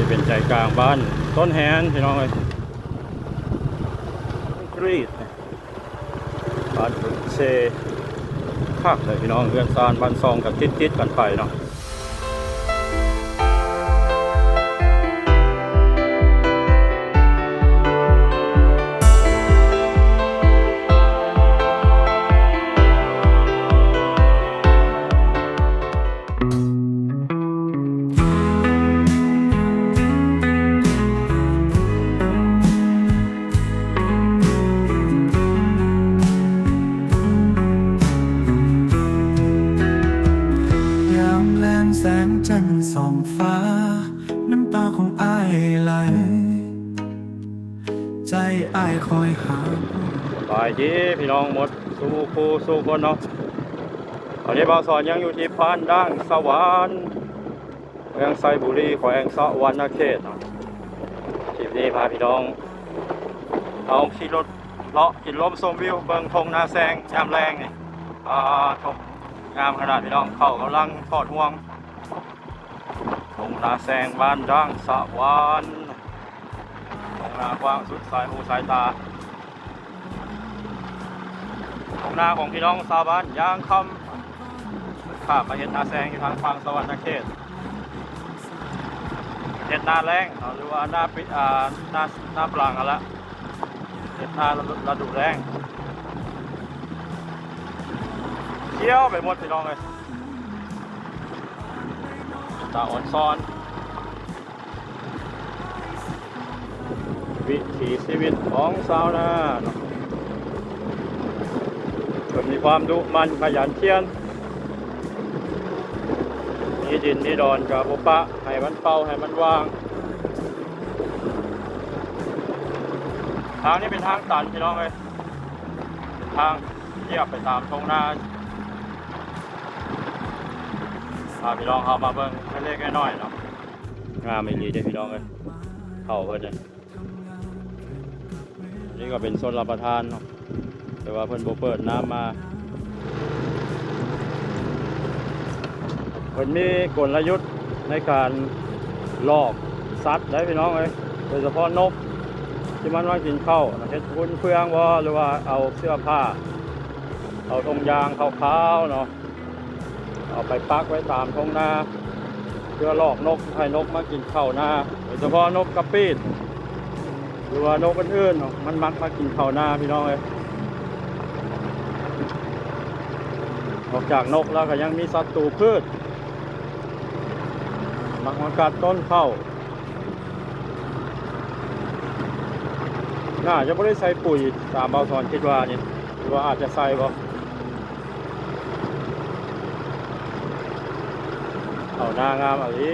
ເປັນໃຈກາງບ້ານຕົ້ນແຮນ ພີ່ນ້ອງເອີຍ ກຣີດ ບ້ານເຊ ຄັກເລີຍພີ່ນ້ອງ ເຮືອນຊານບ້ານຊ່ອງກໍຕິດໆກັນໄປເນາະ. ຍາມແລງແສງຈັນສ່ອງຟ້າ ນ້ຳຕາຂອງອ້າຍໄຫຼ ໃຈອ້າຍຄອຍຫາ. ສະບາຍດີພີ່ນ້ອງໝົດສູ່ຄູ່ສູ່ຄົນເນາະ. ຕອນນີ້ບ່າວສອນຍັງຢູ່ທີ່ບ້ານດ່າງສະຫວານ ເມືອງໄຊບູລີ ແຂວງສະຫວັນນະເຂດເນາະ. ຄລິບນີ້ພາພີ່ນ້ອງເຮົາຂີ່ລົດເລາະກິນລົມຊົມວິວ ເບິ່ງທົ່ງນາແຊງຍາມແລງນີ້ ອາ ໂທ້ ງາມຂະໜາດພີ່ນ້ອງ. ເຂົ້າກຳລັງຖອດຮວງ ທົ່ງນາແຊງບ້ານດ່າງສະຫວານ ທົ່ງນາກວ້າງສຸດສາຍຫູສາຍຕາ. ທົ່ງນາຂອງພີ່ນ້ອງຊາວບ້ານຍາງຄຳ ຂ້າມມາເຮັດນາແຊງຢູ່ທາງຝັ່ງສະຫວັນນະເຂດ ເຮັດນາແລ້ງເນາະ ຫຼືວ່ານາປິ ອາ ນາ ນາປະລັງຫັ້ນລະ ເຮັດນາລະດູແລ້ງ ຂຽວໄປໝົດພີ່ນ້ອງເອີຍ ຕາອອນຊອນ. ວິຖີຊີວິດຂອງຊາວນາເນາະ ເພິ່ນມີຄວາມດຸໝັ່ນຂະຫຍັນຂຽນ ມີດິນມີດອນກໍບໍ່ປະ ໃຫ້ມັນເປົ່າໃຫ້ມັນວ່າງ. ທາງນີ້ເປັນທາງຕັນພີ່ນ້ອງເອີຍ ເປັນທາງລຽບໄປຕາມທົ່ງນາ. ພາພີ່ນ້ອງເຮົາມາເບິ່ງເລັກໆນ້ອຍໆເນາະ. ງາມອີ່ຫຼີເດ້ພີ່ນ້ອງເອີຍ ເຂົ້າເພິ່ນນີ້. ອັນນີ້ກໍເປັນຊົນລະປະທານເນາະ ແຕ່ວ່າເພິ່ນບໍ່ເປີດນ້ຳມາ. ເພິ່ນມີກົນລະຍຸດໃນການຫຼອກສັດໄດ໋ພີ່ນ້ອງເອີຍ ໂດຍສະເພາະນົກທີ່ມັນມາກິນເຂົ້າ ເຮັດຝຸ່ນເຟືອງບໍ ຫຼືວ່າເອົາເສື້ອຜ້າ ເອົາຖົງຢາງຂາວໆເນາະ ເອົາໄປປັກໄວ້ຕາມທົ່ງນາ ເພື່ອຫຼອກນົກ ໃຫ້ນົກມາກິນເຂົ້ານາ ໂດຍສະເພາະນົກກະປີດ ຫຼືວ່ານົກອື່ນໆເນາະ ມັນມັກມາກິນເຂົ້ານາພີ່ນ້ອງເອີຍ. ນອກຈາກນົກແລ້ວກໍຍັງມີສັດຕູພືດ ມັກມາກັດຕົ້ນເຂົ້າ. ໜ້າຈະບໍ່ໄດ້ໃສ່ປຸ໋ຍ ຕາມບ່າວສອນຄິດວ່ານີ້ ຫຼືວ່າອາດຈະໃສ່ບໍ່? ເຂົ້ານາງາມອີ່ຫຼີ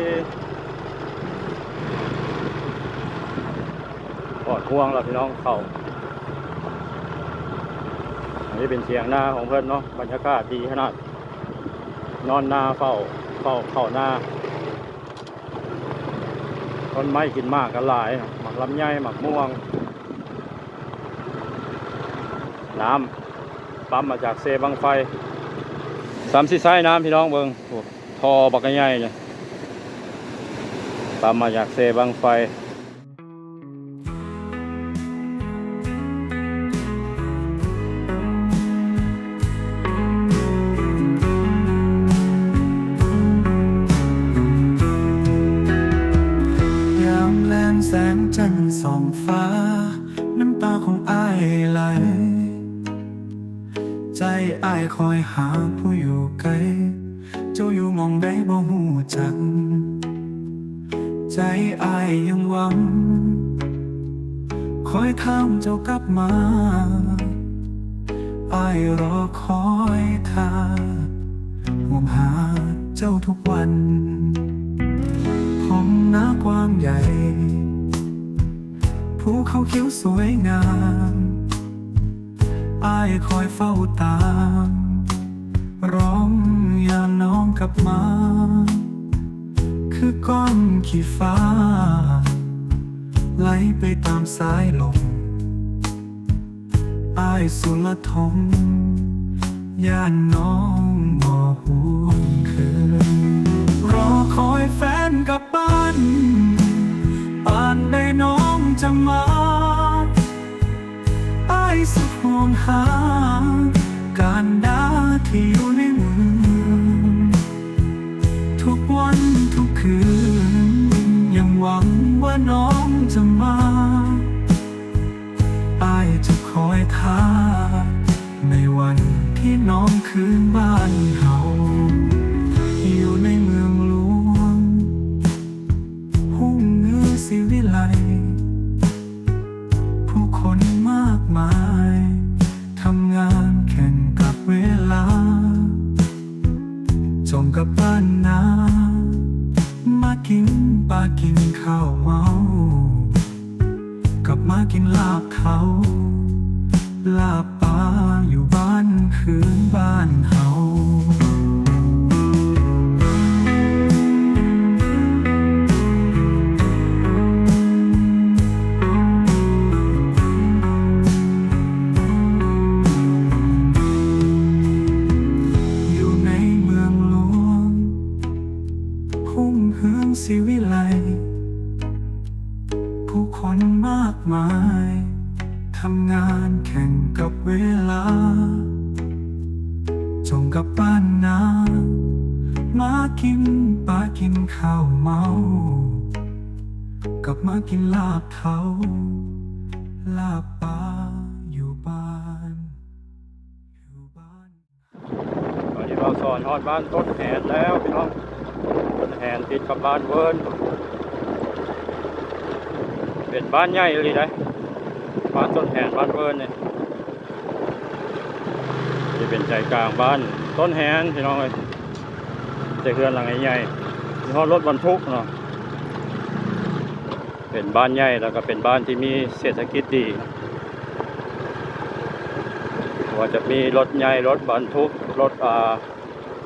ປອດຫ່ວງລະພີ່ນ້ອງເຂົ້າ. ອັນນີ້ເປັນຖຽງນາຂອງເພິ່ນເນາະ ບັນຍາກາດດີຂະໜາດ ນອນນາເຝົ້າ ເຝົ້າເຂົ້ານາ. ຕົ້ນໄມ້ກິນໝາກກໍຫຼາຍ ໝາກລຳໄຍ ໝາກມ່ວງ. ນ້ຳປ້ຳມາຈາກເຊບັ້ງໄຟ ຊ້ຳຊິໃຊ້ນ້ຳພີ່ນ້ອງເບິ່ງ ໂອ້ ທໍ່ບັກໃຫຍ່ເລີຍ ປ້ຳມາຈາກເຊບັ້ງໄຟ. ຍາມແລງແສງຈັນສ່ອງຟ້າ ນ້ຳຕາຂອງອ້າຍໄຫຼ ໃຈອ້າຍຄອຍຫາຜູ້ຢູ່ໄກ ເຈົ້າຢູ່ໝ່ອງໃດບໍ່ຮູ້ຈັກ ໃຈອ້າຍຍັງຫວັງ ຄອຍຖາມເຈົ້າກັບມາ ອ້າຍລໍຄອຍຖ້າ ຫ່ວງຫາເຈົ້າທຸກວັນ ທົ່ງນາກວ້າງໃຫຍ່ ພູເຂົາຂຽວສວຍງາມ ອ້າຍຄອຍເຝົ້າຕາມ ຮ້ອງຢ້ານນ້ອງກັບມາ ຄືກ້ອນຂີ້ຟ້າ ໄຫຼໄປຕາມສາຍລົມ ອ້າຍສຸລະທົງ ຢ້ານນ້ອງບໍ່ຫວນຄືນ ລໍຄອຍແຟນກັບບ້ານ ສຸດຫ່ວງຫາການດາທີ່ຢູ່ໃນເມືອງ ທຸກວັນທຸກຄືນຍັງຫວັງວ່ານ້ອງຈະມາ ອ້າຍຈະຄອຍຖ້າໃນວັນທີ່ນ້ອງຄືນບ້ານເຮົາ ຢູ່ໃນເມືອງຫຼວງ ຮຸ່ງເຮືອງສີວິໄລ ຜູ້ຄົນມາກມາຍ ທຳງານແຂ່ງກັບເວລາ ຈົ່ງກັບບ້ານນາ ມາກິນປາກິນເຂົ້າເມົາ ກັບມາກິນລາບເທົາ ລາບປາຢູ່ບ້ານຄືນບ້ານເຮົາ ຢູ່ໃນເມືອງຫຼວງ ຮຸ່ງເຮືອງສີວິໄລ ຜູ້ຄົນມາກມາຍ ທຳງານແຂ່ງກັບເວລາ ຈົ່ງກັບບ້ານນາ ມາກິນປາກິນເຂົ້າເມົາ ກັບມາກິນລາບເທົາ ລາບປາຢູ່ບ້ານ ຢູ່ບ້ານ. ຕອນນີ້ບ່າວສອນຮອດບ້ານຕົ້ນແຫນແລ້ວພີ່ນ້ອງ, ຕົ້ນແຫນຕິດກັບບ້ານເວີນ ເປັນບ້ານໃຫຍ່ອີ່ຫຼີເດ້ ບ້ານຕົ້ນແຫນ ບ້ານເວີນນີ້ ຈະເປັນໃຈກາງບ້ານຕົ້ນແຫນພີ່ນ້ອງເອີຍ, ແຕ່ເຮືອນຫຼັງໃຫຍ່ໆ ມີຮອດລົດບັນທຸກເນາະ. ເປັນບ້ານໃຫຍ່ ແລ້ວກໍເປັນບ້ານທີ່ມີເສດຖະກິດດີ, ບໍ່ວ່າຈະມີລົດໃຫຍ່ ລົດບັນທຸກ ລົດ ອ່າ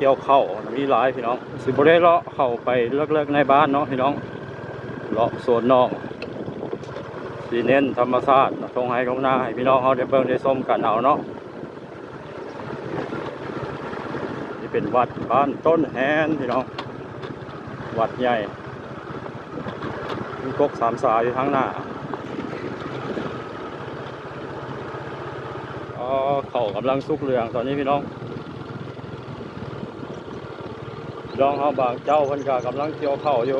ກ່ຽວເຂົ້າ ມີຫຼາຍພີ່ນ້ອງ. ຊິບໍ່ໄດ້ເລາະເຂົ້າໄປເລິກໆໃນບ້ານເນາະພີ່ນ້ອງ, ເລາະໂຊນນອກ ຊິເນັ້ນທຳມະຊາດ ທົ່ງໄຮ່ທົ່ງນາ ໃຫ້ພີ່ນ້ອງເຮົາໄດ້ເບິ່ງໄດ້ຊົມກັນເອົາເນາະ. ນີ້ເປັນວັດບ້ານຕົ້ນແຫນພີ່ນ້ອງ, ວັດໃຫຍ່ ມີກົກສາມສາຢູ່ທາງໜ້າ. ອໍ ເຂົ້າກຳລັງສຸກເຫຼືອງຕອນນີ້ພີ່ນ້ອງ, ພີ່ນ້ອງເຮົາບາງເຈົ້າເພິ່ນກໍກຳລັງກ່ຽວເຂົ້າຢູ່.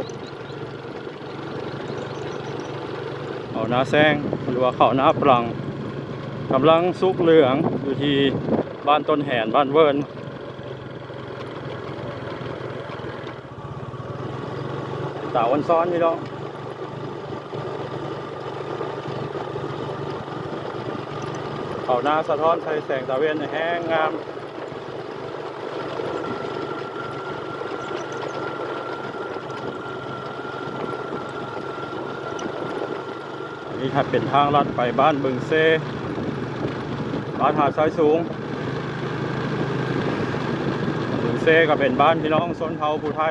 ເຂົ້ານາແຊງ ຫຼືວ່າເຂົ້ານາປລັງ ກຳລັງສຸກເຫຼືອງຢູ່ທີ່ບ້ານຕົ້ນແຫນ ບ້ານເວີນ ເປັນຕາອອນຊອນຢູ່ເນາະ. ເຂົ້ານາສະທ້ອນໃສ່ແສງຕາເວັນແຮງງາມ. ອັນນີ້ຖ້າເປັນທາງລັດໄປບ້ານບຶງເຊ ບ້ານຫາດຊາຍສູງ. ບຶງເຊກໍເປັນບ້ານພີ່ນ້ອງຊົນເຜົ່າຜູ້ໄທ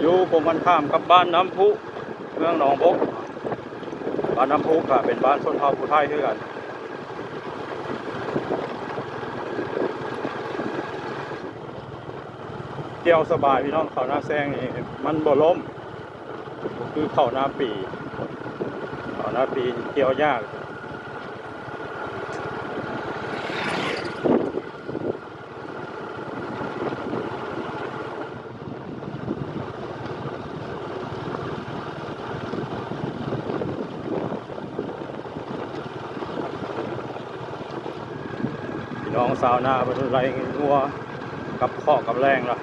ຢູ່ກົງກັນຂ້າມກັບບ້ານນ້ຳພຸ ເມືອງໜອງບົກ. ບ້ານນ້ຳພຸກໍເປັນບ້ານຊົນເຜົ່າຜູ້ໄທຄືກັນ. ກ່ຽວສະບາຍພີ່ນ້ອງ, ເຂົ້ານາແຊງນີ້ມັນບໍ່ລົ້ມ ບໍ່ຄືເຂົ້ານາປີ, ເຂົ້ານາປີນີ້ກ່ຽວຍາກ. ພີ່ນ້ອງຊາວນາເພິ່ນໄລ່ງົວກັບເຄາະກັບແລ້ງລະ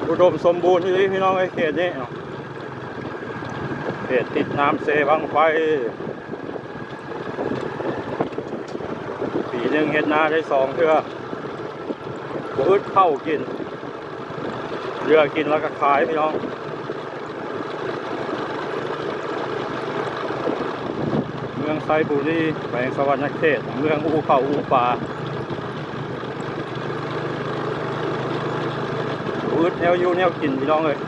ອຸດົມສົມບູນອີ່ຫຼີພີ່ນ້ອງເອີຍ ເຂດນີ້ເນາະ. ເຂດຕິດນ້ຳເຊບັ້ງໄຟ ປີໜຶ່ງເຮັດນາໄດ້ສອງເທື່ອ ບໍ່ອຶດເຂົ້າກິນ ເຫຼືອກິນແລ້ວກໍຂາຍພີ່ນ້ອງ. ເມືອງໄຊບູລີ ແຂວງສະຫວັນນະເຂດ ເມືອງອູ່ເຂົ້າອູ່ປາ. ບໍ່ອຶດແນວຢູ່ແນວກິນພີ່ນ້ອງເອີຍ.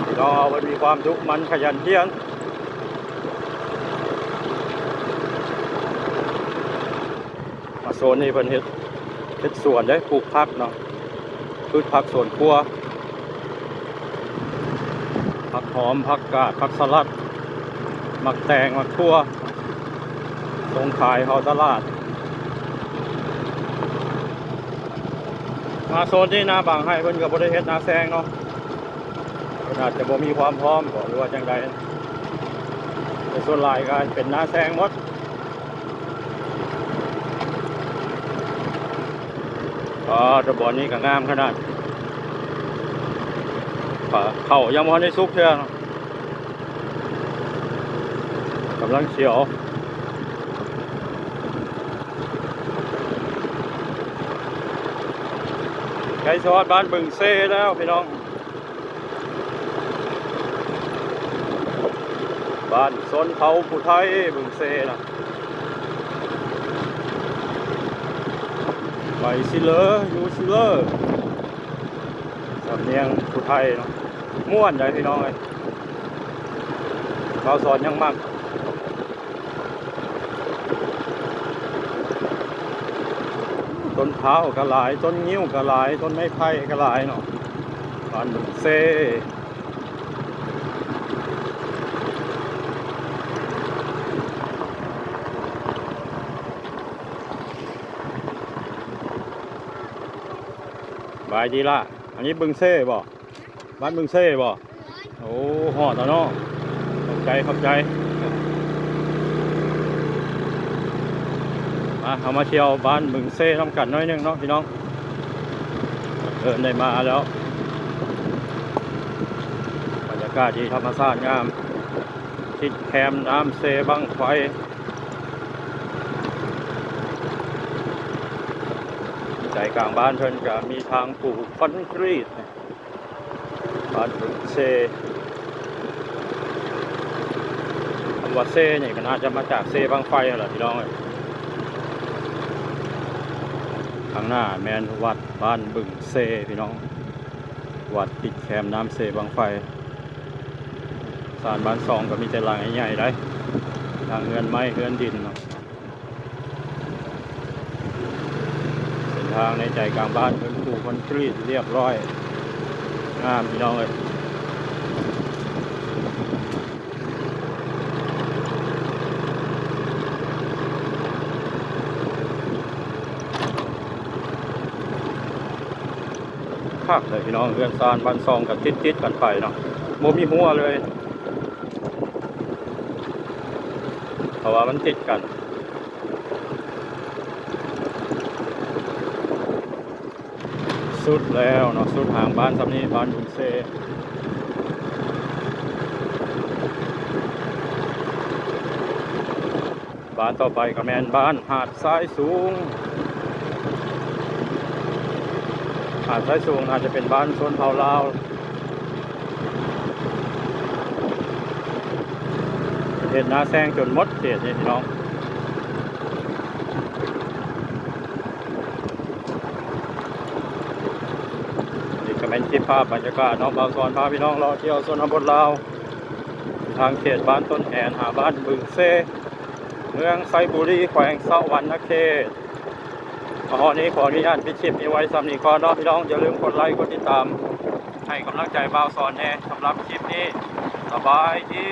ພີ່ນ້ອງເຮົາເພິ່ນມີຄວາມດຸໝັ່ນຂະຫຍັນຂຽນ, ມັ ໂຊນນີ້ເພິ່ນເຮັດ ເຮັດສວນເດ້ ປູກຜັກເນາະ ພືດຜັກສວນຄົວ ຜັກຫອມ ຜັກກາດ ຜັກສະຫຼັດ ໝາກແຕງ ໝາກຖົ່ວ ສົ່ງຂາຍເຂົ້າຕະຫຼາດ. ມາໂຊນນີ້ນາບາງໄຮ່ເພິ່ນກໍບໍ່ໄດ້ເຮັດນາແຊງເນາະ ເພິ່ນອາດຈະບໍ່ມີຄວາມພ້ອມບໍ ຫຼືວ່າຈັ່ງໃດ ແຕ່ສ່ວນຫຼາຍກໍເປັນນາແຊງໝົດ. ອໍ ແຕ່ບ່ອນນີ້ກໍງາມຂະໜາດ ເຂົ້າຍັງບໍ່ທັນໄດ້ສຸກເທື່ອເນາະ ກຳລັງຂຽວ ໃກ້ຊິຮອດບ້ານບຶງເຊແລ້ວພີ່ນ້ອງ. ບ້ານຊົນເຜົ່າຜູ້ໄທບຶງເຊນະ ໄປຊິເລີ ຢູ່ຊິເລີ ສຳນຽງຜູ້ໄທເນາະ ມ່ວນໃດ໋ພີ່ນ້ອງເອີຍ ບ່າວສອນຍັງມັກ. ຕົ້ນພ້າວກໍຫຼາຍ ຕົ້ນງິ້ວກໍຫຼາຍ ຕົ້ນໄມ້ໄຜ່ກໍຫຼາຍເນາະ ບ້ານບຶງເຊ. ສະບາຍດີລະ ອັນນີ້ບຶງເຊບໍ? ບ້ານບຶງເຊບໍ? ໂອ້ ຮອດແລ້ວເນາະ ຂອບໃຈ ຂອບໃຈ. ມາ ເຮົາມາທ່ຽວບ້ານບຶງເຊນຳກັນໜ້ອຍໜຶ່ງເນາະພີ່ນ້ອງ ເດີນໄດ້ມາແລ້ວ ບັນຍາກາດດີ ທຳມະຊາດງາມ ຕິດແຄມນ້ຳເຊບັ້ງໄຟ ໃຈກາງບ້ານເພິ່ນກະມີທາງປູຄອນກຣີດ ບ້ານບຶງເຊ ຄຳວ່າເຊນີ້ກໍໜ້າຈະມາຈາກເຊບັ້ງໄຟຫັ້ນລະພີ່ນ້ອງເອີຍ. ຂ້າງໜ້າແມ່ນວັດບ້ານບຶງເຊພີ່ນ້ອງ ວັດຕິດແຄມນ້ຳເຊບັ້ງໄຟ. ຊານບ້ານຊ່ອງກໍມີແຕ່ຫຼັງໃຫຍ່ໆໄດ໋ ທາງເຮືອນໄມ້ເຮືອນດິນເນາະ. ເສັ້ນທາງໃນໃຈກາງບ້ານເພິ່ນປູຄອນກຣີດລຽບລ້ອຍ ງາມພີ່ນ້ອງເອີຍ. ຄັກເລີຍພີ່ນ້ອງ ເຮືອນຊານບ້ານຊ່ອງກໍຕິດໆກັນໄປເນາະ ບໍ່ມີຮົ້ວເລີຍ ເພາະວ່າມັນຕິດກັນ. ສຸດແລ້ວເນາະ ສຸດຫາງບ້ານຊ່ຳນີ້ ບ້ານບຶງເຊ. ບ້ານຕໍ່ໄປກໍແມ່ນບ້ານຫາດຊາຍສູງ ຫາດຊາຍສູງໜ້າຈະເປັນບ້ານຊົນເຜົ່າລາວ ເຮັດນາແຊງຈົນໝົດເຂດນີ້ພີ່ນ້ອງ. ນີ້ກໍແມ່ນເກັບພາບບັນຍາກາດເນາະ ບ່າວສອນພາພີ່ນ້ອງເລາະທ່ຽວຊົນນະບົດລາວ ທາງເຂດບ້ານຕົ້ນແຮນ ຫາບ້ານບຶງເຊ ເມືອງໄຊບູລີ ແຂວງສະຫວັນນະເຂດ. ມາຮອດນີ້ຂໍອະນຸຍາດປິດຄລິບນີ້ໄວ້ຊ່ຳນີ້ກ່ອນເນາະພີ່ນ້ອງ ຢ່າລືມກົດໄລກົດຕິດຕາມໃຫ້ກຳລັງໃຈບ່າວສອນແດ່. ສຳລັບຄລິບນີ້ ສະບາຍດີ.